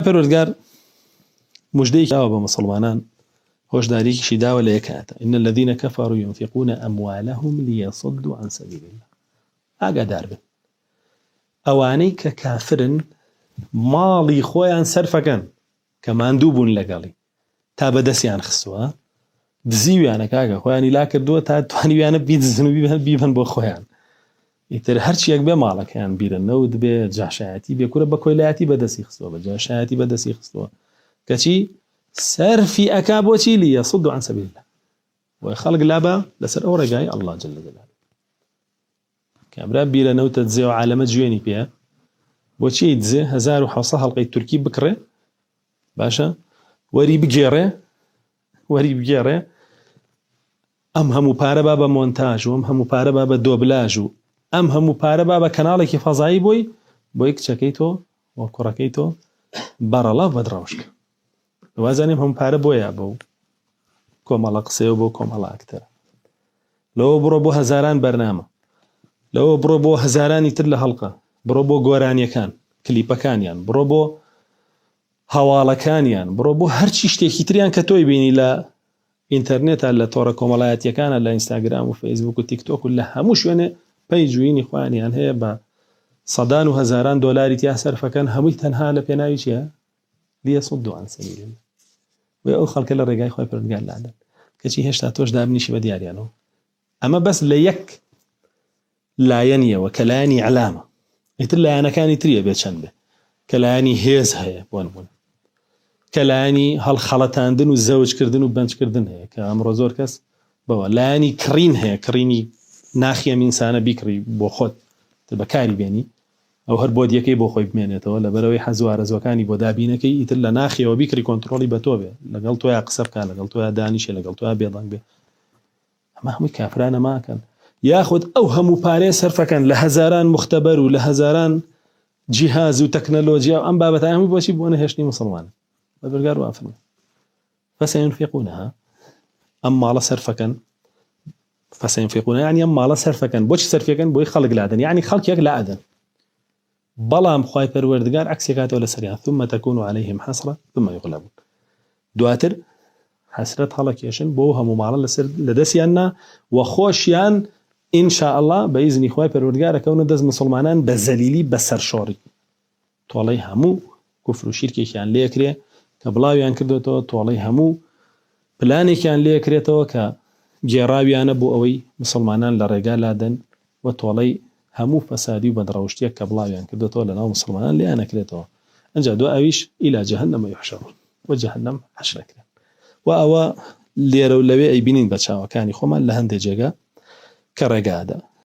پەروەردگار مژدەیەکی داوە بە مسلمانان هۆشداریەکیشی داوە لە یەکاتە إن الذين كفروا ينفقون أموالهم ليصدوا عن سبيل الله ئاگادار بن ئەوانەی کە کافرن ماڵی خۆیان سەرفەکەن کە ماندوو بوون لەگەڵی تا بەدەستیان خستووە دزیویانە کاکە خۆیانی لا کردووە تا توانیویانە بیدزن و بیبەن بۆ خۆیان ئیتر هەرچیەک بێ ماڵەکەیان بیرە نەوت بێ جاشایەتی بێ کورە بە کۆیلایەتی بەدەستی خستووە بە جاشایەتی بەدەستی خستووە کەچی سەرفی ئەکا بۆچی لیەصدوا عن سبیل الله بۆی خەڵک لابا لەسەر ئەو ڕێگای الله جل جلاله کابرا بیرە نەوتە دزێ و عالەمە جوێنی پێ بۆچی دزێ 1970 هەڵقەی تورکی بکڕێ باشە وەری بگێڕێ وەری بگێڕێ ئەم هەموو پارە با بە مۆنتاژ و ئەم هەموو پارە با بە دۆبلاژ و ئەم هەموو پارە با بە کەناڵێکی فەزایی بۆی بۆی کچەکەی تۆ و کوڕەکەی تۆ بەڕەڵا بەدڕەوشکە وازانیم هەموو پارە بۆیە بۆ کۆمەڵە قسەیە بۆ کۆمەڵە ئەکتەر لەوە بڕۆ بۆ هەزاران بەرنامە لەوە بڕۆ بۆ هەزارانی تر لە هەڵقە بڕۆ بۆ گۆرانیەکان کلیپەکانیان بڕۆ بۆ هەواڵەکانیان بڕۆ بۆ هەرچی شتێکی تریان کە تۆی بینی لە ئینتەرنێتە لە تۆڕە کۆمەڵایەتیەکانە لە ئینستاگرام و فەیسبوک و تیکتۆک و لە هەموو شوێنێ پەیجوینی خۆیانیان هەیە بە سەدان و هەزاران دۆلاری تیا سەرفەکەن هەمووی تەنها لە پێناوی چیە لیەصدوا عن سبیل الله بۆیە ئەو خەڵکە لە ڕێگای خۆی پەروەردگار لادەن کەچی هێشتا تۆش دابنیشی بە دیاریانەوە ئەمە بەس لە یەک لایەنیەوە کە لایەنی ئیعلامە ئیتر لایەنەکانی تریە بێ چەند بێ کە لایەنی هێز هەیە بۆ نمونە کە لایەنی هەڵخەڵەتاندن و زەوجکردن و بەنجکردن هەیە کە ئەمڕۆ زۆر کەس بەوە لایەنی کڕین هەیە کڕینی ناخی ئەم ئینسانە بیکڕی بۆ خۆت بەکاری بێنی ئەو هەر بۆدیەکەی بۆ خۆی بمێنێتەوە لەبەرئەوەی حەز و ئارەزوەکانی بۆ دابینەکەی ئیتر لە ناخیەوە بیکڕی کۆنتڕۆڵی بە تۆ بێ لەگەڵ تۆیا قسە بکا لەگەڵ تۆیا دانیشێ لەگەڵ تۆیا بێدەنگ بێ ئەمە هەمووی کافرانە ماکەن یاخود ئەو هەموو پارەیە سەرفەکەن لە هەزاران مختبەر و لە هەزاران جیهاز و تەکنەلۆجیا و ئەم بابەتە هەمووی بۆچی بۆ نەهێشتنی مسلمان بە بەرگار وافرمێ فسينفقونها ئەم ماڵە سەرفەکەن فسينفقونها یعنی ئەم ماڵە سەرفەکەن بۆچی سەرفەکەن بۆی خەڵک لادەن یعنی خەڵکێک لادەن بەڵام خوای پەروەردگار عەکسی کاتەوە لەسەریان ثم تكون عليهم حسرة ثم يغلبون دواتر حەسرەت هەڵەکێشن بۆ هەموو ماڵە لەسەر لە دەستیان نا و خۆشیان إن شاء الله بە ئیزنی خوای پەروەردگارەکەونە دەست مسلمانان بە زەلیلی بە سەرشۆڕی تۆڵەی هەموو کوفر و شیرکێکیان لێکرێ کە بڵاویان کردوێتەوە تۆڵەی هەموو پلانێکیان لێکرێتەوە کە گێڕاویانە بۆ ئەوەی مسلمانان لە ڕێگا لادەن و تۆڵەی هەموو فەسادی و بەدڕەوشتیەک کە بڵاویان کردۆتەوە لەناو مسلمانان لێیان ئەکرێتەوە ئەنجا دوا ئەویش إلى جهنم يحشرون و جەهەنەم حەشر ئەکرێن و ئەوە لێرە و لەوێ ئەیبینین بە چاوەکانی خۆمان لە هەندێ جێگا کە ڕێگا ئەدا.